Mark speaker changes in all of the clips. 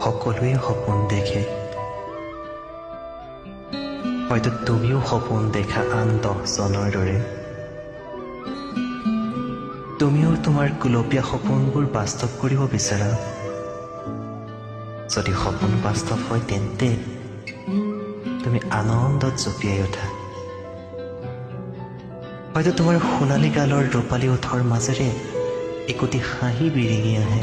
Speaker 1: সকলোৱে সপোন দেখে। হয়তো তুমিও সপোন দেখা আন 10জনৰ দৰে। তুমিও তোমাৰ গুলপীয়া সপোনবোৰ বাস্তৱ কৰিব বিচাৰা। যদি সপোন বাস্তৱ হয় তেন্তে তুমি আনন্দত জঁপিয়াই উঠা। হয়তো তোমাৰ সোণালী গালৰ ৰূপালী ওঠৰ মাজেৰে একোটি হাঁহি বিৰিঙি আহে।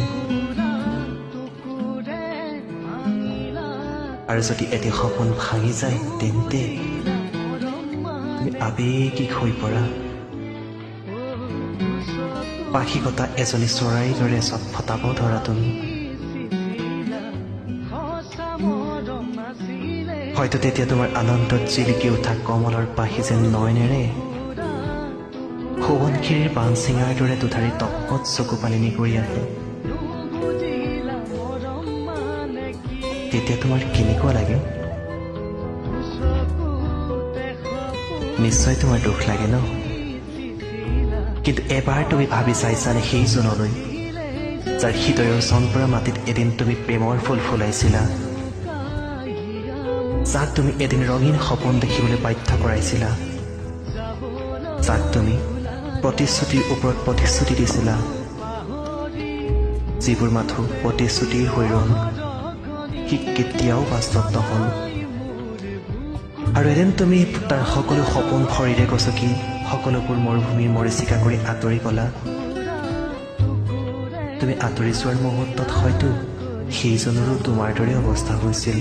Speaker 1: আৰু যদি এটি সপোন ভাঙি যায় তেন্তে তুমি আৱেগিক হৈ পৰা। পাখি কটা এজনী চৰাইৰ দৰে চটফটাব ধৰা তুমি। হয়তো তেতিয়া তোমাৰ আনন্দত জিলিকি উঠা কমলৰ পাখি যেন নয়নেৰে সোৱণশিৰিৰ বানচিঙাৰ দৰে দুধাৰি টপত চকু পানী নিগৰি আহে। তেতিয়া তোমাৰ কেনেকুৱা লাগে? নিশ্চয় তোমাৰ দুখ লাগে ন? কিন্তু এবাৰ তুমি ভাবি চাইছানে সেইজনলৈ যাৰ হৃদয়ৰ চনপৰা মাটিত এদিন তুমি প্ৰেমৰ ফুল ফুলাইছিলা, যাক তুমি এদিন ৰঙীন সপোন দেখিবলৈ বাধ্য কৰাইছিলা, যাক তুমি প্ৰতিশ্ৰুতিৰ ওপৰত প্ৰতিশ্ৰুতি দিছিলা, যিবোৰ মাথো প্ৰতিশ্ৰুতিৰ হৈ ৰ'ল, সি কেতিয়াও বাস্তৱ নহ'ল। আৰু এদিন তুমি তাৰ সকলো সপোন ভৰিৰে গছকি সকলোবোৰ মৰুভূমিৰ মৰীচিকা কৰি আঁতৰি গ'লা। তুমি আঁতৰি যোৱাৰ মুহূৰ্তত হয়তো সেইজনৰো তোমাৰ দৰে অৱস্থা হৈছিল।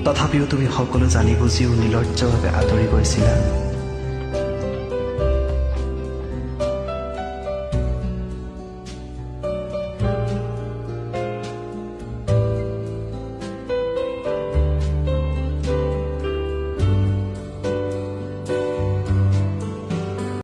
Speaker 1: তথাপিও তুমি সকলো জানি বুজিও নিৰ্লজ্জভাৱে আঁতৰি গৈছিলা।